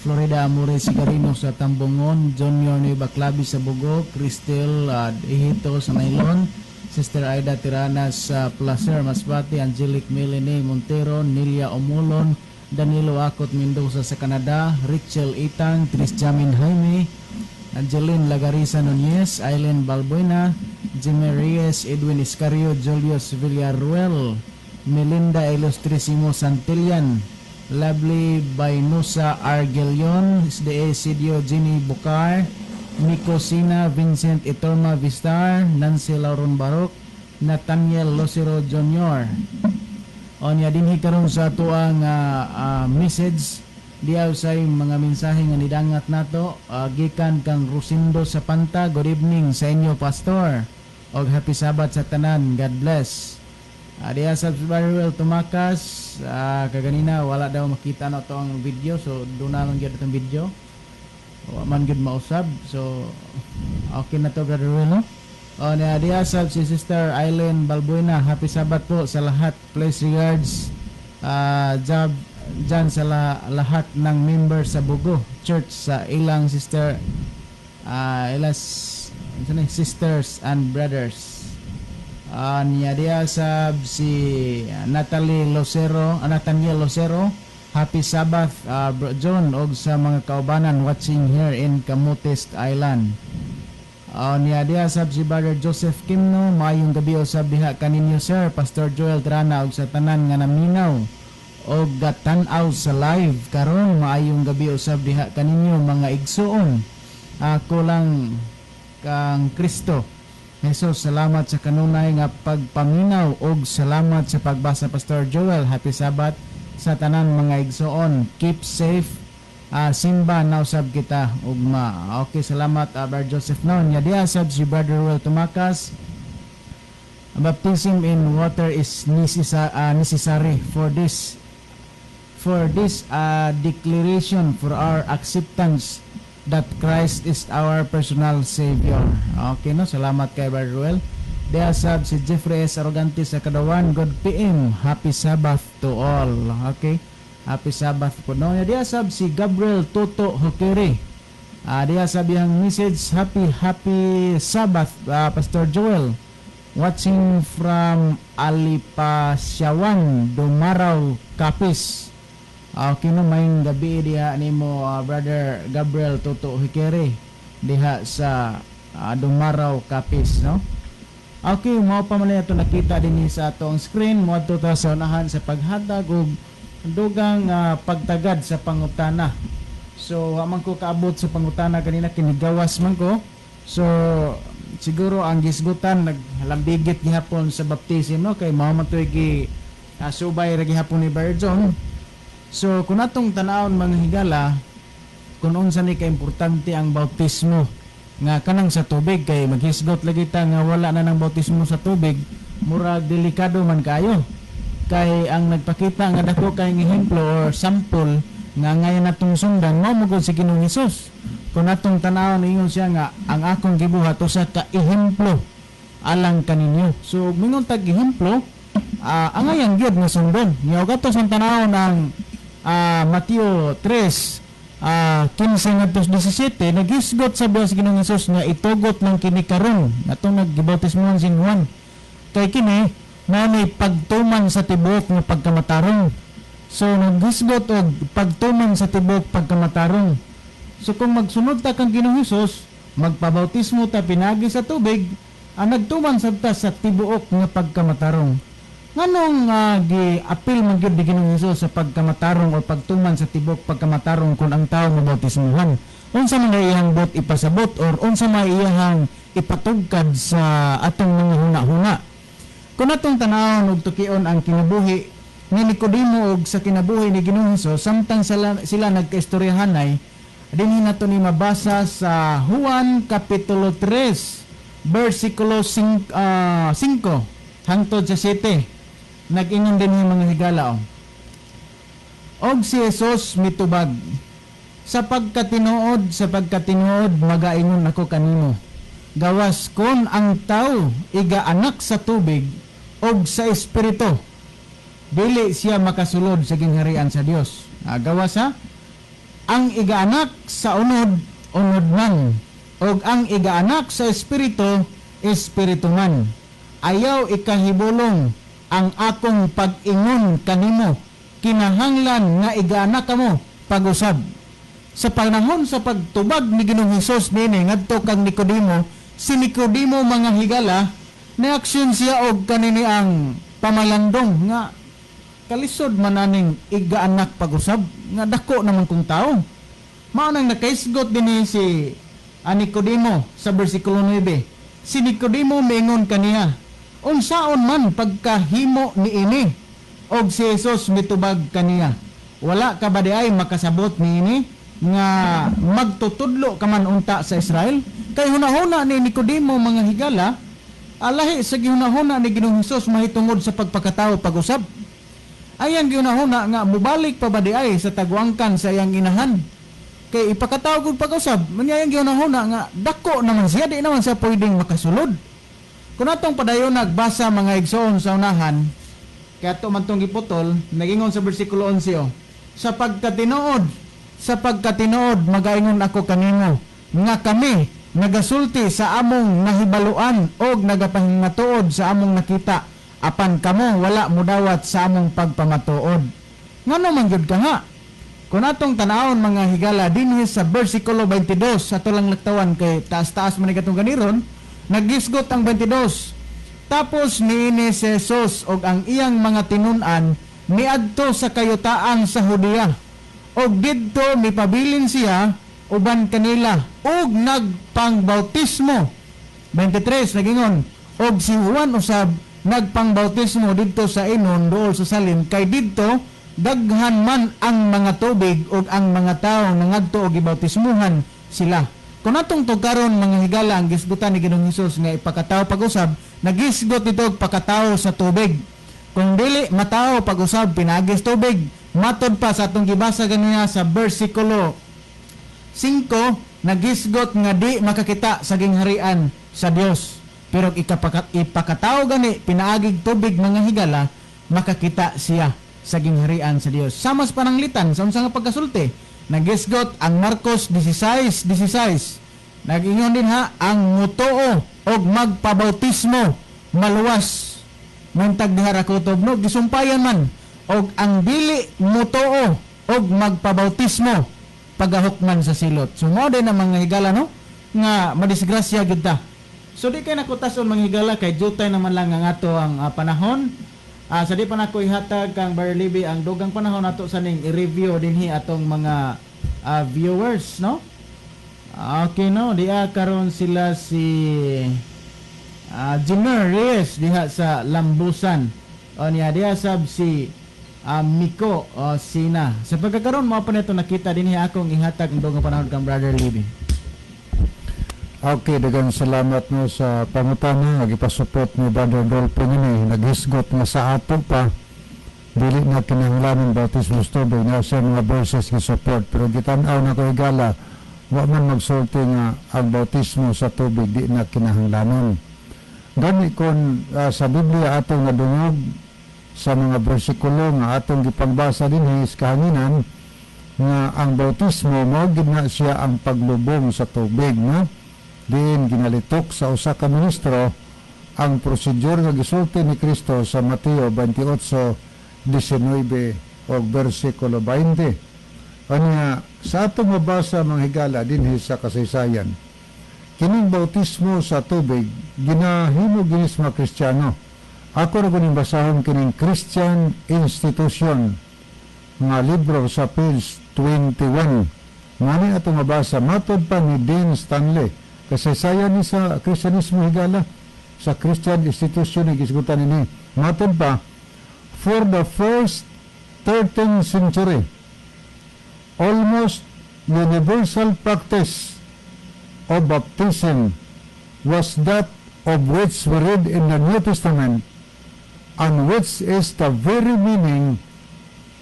Florida Amore Sigarino sa Tambungon, Junior Nueva Clavi sa Bugo, Cristel Ihito sa Nailon, Sister Aida Tirana sa Placer, Masbate, Angelic Melanie Montero, Nilia Omolon, Danilo Akot Mendoza sa Canada, Rachel Itang, Tris Jamin Jaime, Angeline Lagarisa Nunez, Aileen Balbuena, Jimmy Reyes, Edwin Iscario, Julius Villaruel, Melinda Ilustrisimo Santillan, Lovely Baynusa Argelion, SDA Sidio Jenny Bucar, Nico Sina, Vincent Itorma Vistar, Nancy Lauron Barok, Nathaniel Lucero Jr. Onya dinhi karon sa atoang message diaw sa mga mensahe nga nidangat nato gikan kang Rosindo Sapanta. Good evening sa inyo, Pastor, og happy Sabbath sa tanan. God bless. Diya sa Barwell Tumakas, kaganina wala daw makita na to ang video, so doon na lang gyud itong video, wa man gyud mausab. So okay na to, Brother Ruel, no? O na diya sab si Sister Eileen Balbuena, happy Sabbath po sa lahat. Please regards job dyan sa lahat ng member sa Bugo Church sa ilang sister ilas ano ni, sisters and brothers. Niya diya sab si Natalie Lucero, Nathaniel Lucero. Happy Sabbath, Bro John, og sa mga kaubanan watching here in Camotes Island. Niya diya sab si Brother Joseph Kimno, maayong gabi usab diha kaninyo, Sir Pastor Joel Trana, og sa tanan nga naminaw og gatan-aw sa live karon. Maayong gabi usab diha kaninyo, mga igsuon. Ako lang kang Kristo Jesus, salamat sa kanunay nga pagpaminaw og salamat sa pagbasa, Pastor Joel. Happy Sabbath sa tanan, mga igsuon. Keep safe. Simba na usab kita ugma. Okay, salamat, Brother Joseph, no. Nya diha sab si Brother Ruel Tumakas. Baptism in water is necessary for this declaration for our acceptance that Christ is our personal Savior. Okay, no, salamat kay Brother Ruel. Diha sab si Jeffrey S. Arrogante sa Kadawan, good PM, happy Sabbath to all. Okay, happy Sabbath po. No, diha sab si Gabriel Toto Hokere. Diha sab iyang message, happy happy Sabbath, Pastor Joel. Watching from Alipasyawan, Dumaraw, Capiz. Okay no, maayong gabi diha nimo, Brother Gabriel Toto Hikere, diha sa Dumaraw, Capiz, no? Okay, mao pa man ato nakita dinhi sa atong screen. Moadto ta sa unahan sa paghatag og dugang pagtagad sa pangutana. So, wa man ko kaabot sa pangutana kanina, kinigawas man ko. So, siguro ang gisgutan naglambigit gihapon sa baptism, no, kay mao man to'y gi subay ra gihapon ni Brother John. So, kung atong tanawon, mga higala, kung unsa ni kaimportante ang bautismo nga kanang sa tubig, kay maghisgot lagi ta nga wala na ng bautismo sa tubig, murag delikado man kayo. Kay ang nagpakita nga dako kay nga ehemplo or sample nga ngayon natong sundan mao mo gud si Ginoong Hesus. Kung atong tanawon, ingon siya nga ang akong gibuhat usa ka ehemplo alang kaninyo. So mingon tag ehemplo, angayan gyud nga sundon. Nya og ato sa tanawon ang Mateo 3 15 ngadto 17, naghisgot sa si Ginoong Hesus nga itugot lang kini karon atong naggibautismohan si Juan kay kini mao nay pagtuman sa tibuok nga pagkamatarong. So naghisgot og pagtuman sa tibuok pagkamatarong. So kung magsunod ta kang Ginoong Hesus, magpabautismo ta pinagi sa tubig, ang nagtuman sad ta sa tibuok nga pagkamatarong. Nganong gi-apil man gyud ni Ginoong Hesus sa pagkamatarong o pagtuman sa tibuok pagkamatarong kung ang tao mabautismuhan? Unsa man iyang buot ipasabot or unsa may iyang ipatugkad sa atong mga huna-huna? Kung atong tanawon og tukion ang kinabuhi ni Nicodemo og sa kinabuhi ni Ginoong Hesus samtang sila nagkaistoryahanay, dinhi nato ni mabasa sa Juan Kapitulo 3 versikulo 5 hangtod sa 7. Nag-ingon din yung mga higala, oh. Og si Jesus mitubag, "Sa pagkatinuod magaingon ako kanimo, gawas kon ang tao iga-anak sa tubig og sa espiritu, dili siya makasulod sa gingharian sa Dios." Gawas ha. Ang igaanak sa unod, unod man, ug ang igaanak sa espiritu, espiritu man. Ayaw ikahibulong ang akong pag-ingon kanimo, kinahanglan nga igaanak kamo pag-usab. Sa panahon sa pagtubag ni Ginoong Hesus nini ngadto kang Nicodemo, si Nicodemo, mga higala, niaksyon siya og kanini ang pamalandong nga kalisod man aning igaanak pag-usab nga dako naman kong tao. Mao nang nakaisgot dinhi si Nicodemo sa bersikulo 9. Si Nicodemo miingon kaniya, "Unsaon man pagkahimo niini?" Og si Jesus mitubag kaniya, "Wala ka ba diay makasabot niini nga magtutudlo ka man unta sa Israel?" Kay hunahuna ni Nicodemo, mga higala, alahi sa gihunahuna ni Ginoong Hesus mahitungod sa pagpakatao pag-usab. Ayang gihunahuna nga mubalik pa ba diay sa tagwangkan sa iyang inahan. Kay ipakatao gud pag-usab, manyayang gihunahuna nga dako naman siya, di naman siya pwedeng makasulod. Kung atong padayon nagbasa, mga igsoon, sa unahan, kaya to man tong giputol, nagingon sa bersikulo 11, oh, "Sa pagkatinuod, magaingon ako kanimo, nga kami nagasulti sa among nahibaluan og nagapahingatuod sa among nakita, apan kamo wala mudawat sa among pagpamatuod." Ngano man gyud ka nga? Kung atong tanawon, mga higala, dinhi sa bersikulo 22, sa ato lang laktawan kay taas-taas man katong ganiron, nagisgot ang 22. "Tapos niini si Jesus og ang iyang mga tinun-an miadto sa kayutaan sa Judea. Og didto mipabilin siya uban kanila og nagpangbautismo." 23 nagingon, "Og si Juan usab nagpangbautismo didto sa Enon duol sa Salim, kay didto daghan man ang mga tubig ug ang mga tawo nangadto og gibautismuhan sila." Kung atong tukaron, mga higala, ang gisgutan ni Ginoong Hesus nga ipakatao pag-usab, nagisgot ito og pakatao sa tubig. Kung dili matao pag-usab pinaagi sa tubig, matod pa sa atong gibasa ganiya sa bersikulo 5, nagisgot nga di makakita sa gingharian sa Dios. Pero ipakatao gani pinaagig tubig, mga higala, makakita siya sa gingharian sa Dios. Sama sa pananglitan sa unsa nga pagkasulti, nagisgot ang Marcos 16:16. Nagingon din ha, "Ang mutuo og magpabautismo maluwas." Mantag diha ra kutob, no, gisumpayan man, og ang dili mutuo og magpabautismo pagahukman sa silot. So mao din ang mga higala, no, nga madisgrasya gid ta. So di kay nakutason, mga higala, kay jutay naman lang ang ato ang panahon. Sa di pa nako ihatag kang Barlibi ang dugang panahon, nato sa ning i-review dinhi atong mga viewers, no? Okay, no, diha karon sila si Jimer Reyes diha sa Lambusan. O niya diha sab si Miko o Sina. Sa pagkakaroon mao pa nito nakita dinhi, akong ihatag ang dugang panahon kang Brother Libby. Okay, daghang salamat, no, sa pangutana nga gipasupot ni Brother Dolphy ini. Naghisgot nga sa ato pa dili na kinahanglan ng bautismo sa tubig na sa mga verses nga support, pero gitan-aw na ko, higala, wa man magsulti nga ang bautismo sa tubig di na kinahanglanon. Gani kon sa Biblia atong nadungog sa mga bersikulo nga atong gipangbasa dinhi sa kahanginan nga ang bautismo mao gid na siya ang paglubong sa tubig, no, diin ginalitok sa usa ka ministro ang procedure nga gisulti ni Kristo sa Mateo 28:19 o bersikulo 20. Kanya sa atong mabasa, mga higala, dinhi sa kasaysayan, kining bautismo sa tubig ginahimo ginis mga Kristiyano. Ako ra kuning basahon kining Christian Institution nga libro sa page 21. Ngani atong mabasa, matod pa ni Dean Stanley, kasaysayan ni sa Kristyanismo, higala, sa Christian Institution ni gisgutan ini. Matod pa, "For the first 13th century, almost universal practice of baptism was that of which we read in the New Testament and which is the very meaning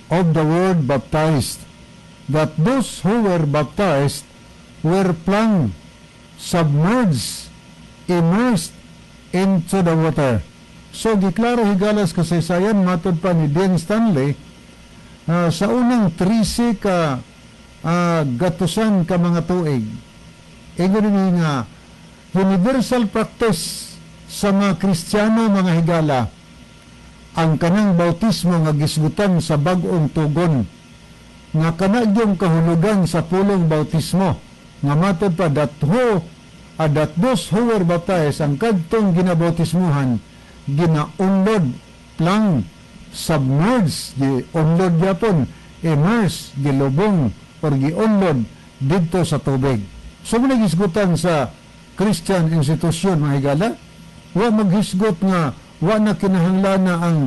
of the word baptized, that those who were baptized were plunged, submerged, immersed into the water." So, giklaro, higala, sa kasaysayan, matod pa ni Dean Stanley, sa unang 13 ka gatusan ka mga tuig. Ingon ni nga universal practice sa mga Kristiyano, mga higala, ang kanang bautismo nga gisgutan sa bag-ong tugon nga kana yung kahulugan sa pulong bautismo nga matod pa that those who were baptized, ang kadtong ginabautismuhan, ginaunlod, plunge, submerge, giunlod gyapon, immerse, gilubong or giunlod didto sa tubig. So mo gisgutan sa Christian institution, mga higala, wa maghisgot nga wa na kinahanglan na ang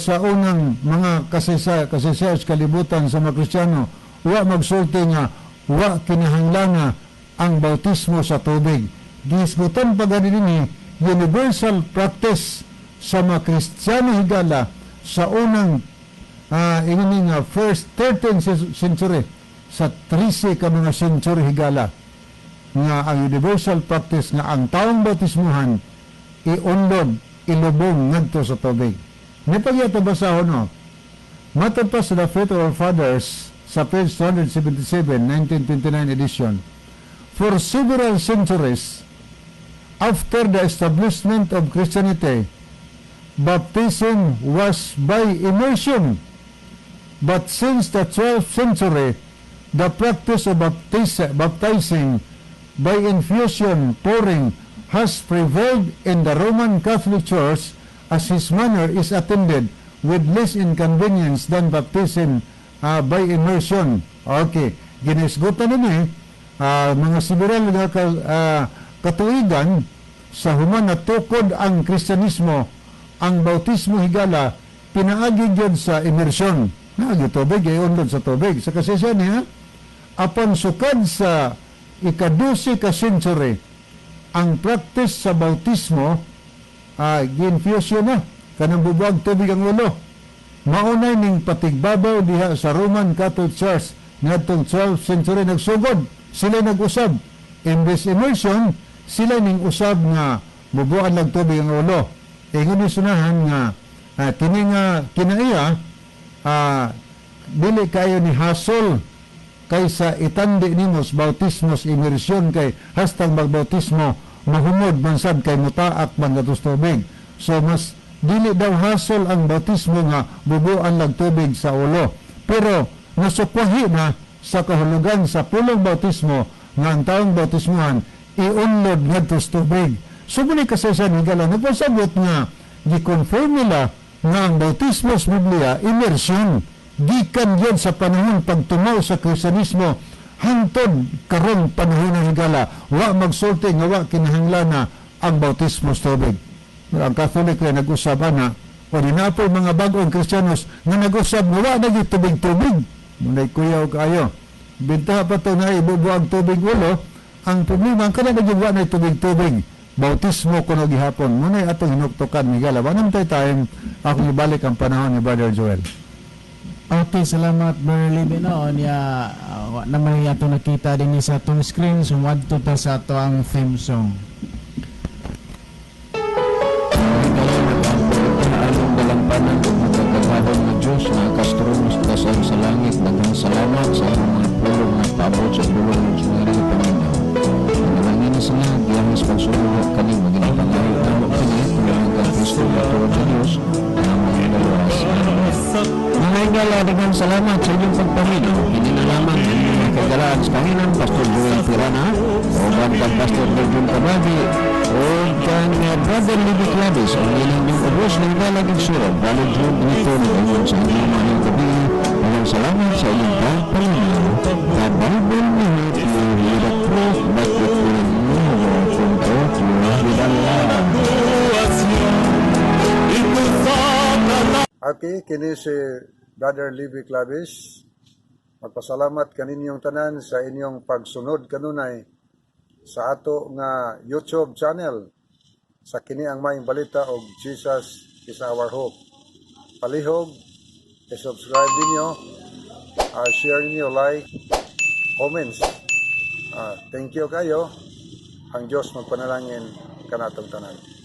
sa unang mga kasaysayan sa kalibutan sa mga Kristiyano, wa magsulti nga wa kinahanglan na ang bautismo sa tubig. Gihisgutan pa gani dinhi, universal practice sa mga Kristiyano, higala, sa unang ingon nga first 13th century, sa 13 ka mga century, higala, nga ang universal practice nga ang taong bautismuhan iunlod, ilubong ngadto sa tubig. Ni pagyato basahon, no. Matod pa sa The Faith of Our Fathers sa page 277, 1929 edition. For several centuries after the establishment of Christianity, baptism was by immersion. But since the 12th century, the practice of baptizing by infusion, pouring, has prevailed in the Roman Catholic Church, as this manner is attended with less inconvenience than baptism by immersion. Okay, ginisgutan nini mga several nga katuigan sa human natukod ang Kristyanismo, ang bautismo, higala, pinaagi gyud sa immersion. Naagi tubig, iunlod sa tubig. Sa kasaysayan niya, apan sukad sa ikadusi ka century, ang practice sa bautismo gi-infusion na, kanang bubuag tubig ang ulo. Maunay ning patigbabaw diha sa Roman Catholic Church ngadtong 12th century. Nagsugod sila nag-usab, imbes immersion, sila ning usab nga bubuan lang tubig ang ulo. Ingon ni sunahan nga kini nga kinaiya dili kayo ni hasol kaysa itandi nimo sa bautismo sa immersion, kay hastang magbautismo mahumod man sad kay mutaak man ngadto sa tubig. So mas dili daw hasol ang bautismo nga bubuan lang tubig sa ulo, pero nasukwahi na sa kahulugan sa pulong bautismo nga ang taong bautismuhan iunlod ngadto sa tubig. So muni kasaysayan, higala, nagpasabot nga gi-confirm nila nga ang bautismo sa Biblia immersion gikan yun sa panahon pagtumaw sa Kristiyanismo hangtod karong panahon ng, higala, wa magsulti nga wa kinahanglan na ang bautismo sa tubig. Ang Catholic rin nag-usab ana o di na po mga bagong Kristiyanos nga nag-usab nga wa nagi tubig-tubig. Munay kuyaw kayo, bintaha pa to na ibubuag tubig ulo. Ang problema ang kana naging wa na tubig-tubig, bautismo kuno gihapon. Munay atong hinuktukan, higala. Wa tay time, akong ibalik ang panahon ni Brother Joel. Okay, salamat, Brother Libby, no. Niya wa na may ato nakita din sa atong screen, so wadto ta sa ato ang theme song. Higala, nag-ampo anong dalampanan ug makagagahom nga Dios nga kastromos tasang sa langit, daghang salamat sa imong mga pulong nga paabot sa pulong ng mga paminaw. Panalangin na sila giyang sa pagsulong kaning maging pangayo namo kini tulungan kang Kristo nga tuod sa Dios nga among dalawas. Mga higala, daghang salamat sa inyong pagpaminaw. Kini na lamang ang inyong mga kagalaan sa Panginoon, Pastor Joel Pirana, o kang Pastor Virgin Cababi, o kang Brother Libby Clavis, ang inyong ubos ng galag igsuron, Brother Jude Benito, nag sa inyong mga gabi. Daghang salamat sa inyong pagpaminaw. The Bible may help you hear the truth, but it will never comfort you with Allah. Okay, kini si Brother Libby Clavis. Magpasalamat kaninyong tanan sa inyong pagsunod kanunay sa ato nga YouTube channel sa kini ang Maayong Balita og Jesus is Our Hope. Palihog, i-subscribe ninyo, share ninyo, like, comments. Thank you kayo. Ang Diyos magpanalangin kanatong tanan.